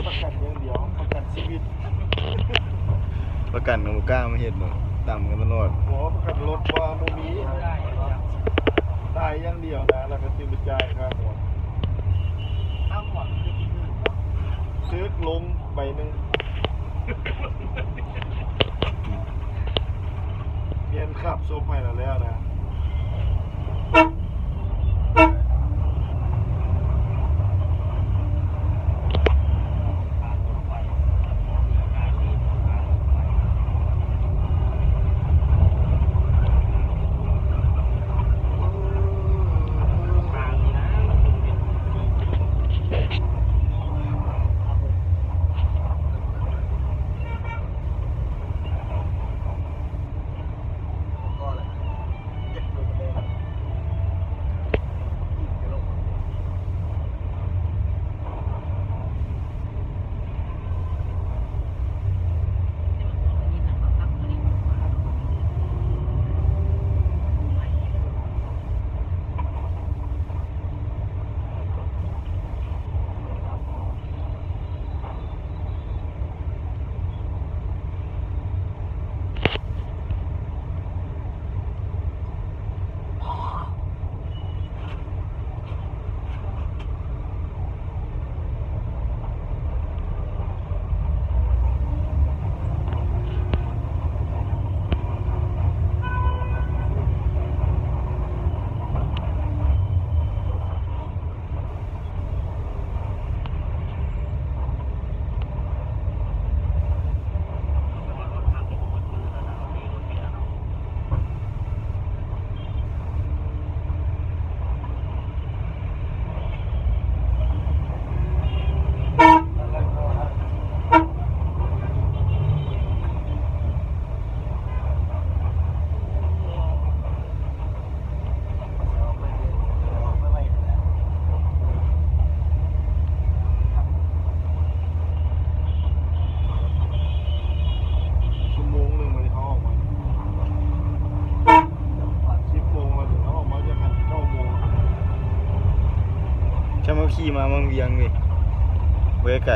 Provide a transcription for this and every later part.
ປະກັນຢ່າງດຽວ ປະກັນຊີວິດ ປະກັນກໍບໍ່ກ້າມາເຮັດດອກ ຕຳກັນຕະຫຼອດ. ບໍ່ ປະກັນລົດວ່າບໍ່ມີ ຕາຍຢ່າງດຽວນະ ແລ້ວກໍຊິໄປຈ່າຍຄ່າຫົວ ຄ່າຫົວຄືກິນເງິນເນາະ ຖືກລົງໃບໜຶ່ງ. ປ່ຽນຄາບສົບໃຫ້ແລ້ວແລ້ວນະ. ຊົ່ວໂມງໜຶ່ງ ບາດນີ້ເຂົາອອກມາ ສິບໂມງແລ້ວ ເຂົາອອກມາຈາກຫັ້ນເກົ້າໂມງ. ຈະມາຂີ່ມາເມືອງວຽງເວີຍ ບໍ່ໄກ.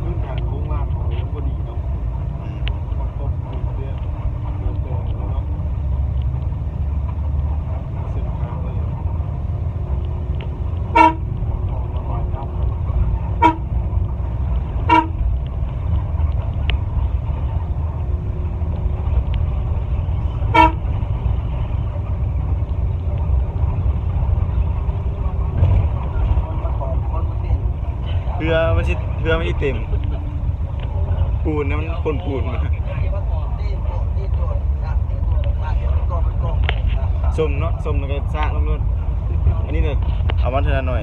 ພື້ນຖານໂຄງລ່າງເຂົາຍັງບໍ່ດີເນາະ ອືມ ຕ້ອງປົບປຸງເລື່ອງ ເລື່ອງແປງແລ້ວເນາະ ເສັ້ນທາງເລີຍ. ເຮືອມັນຊິ ເຮືອມັນຊິເຕັມ ປູນນະ ມັນປົນປູນ ສົ້ມເນາະ ສົ້ມແລ້ວກໍສາດລົງໂລດ. ອັນນີ້ນະ ເອົາມາເທື່ອລະໜ້ອຍ.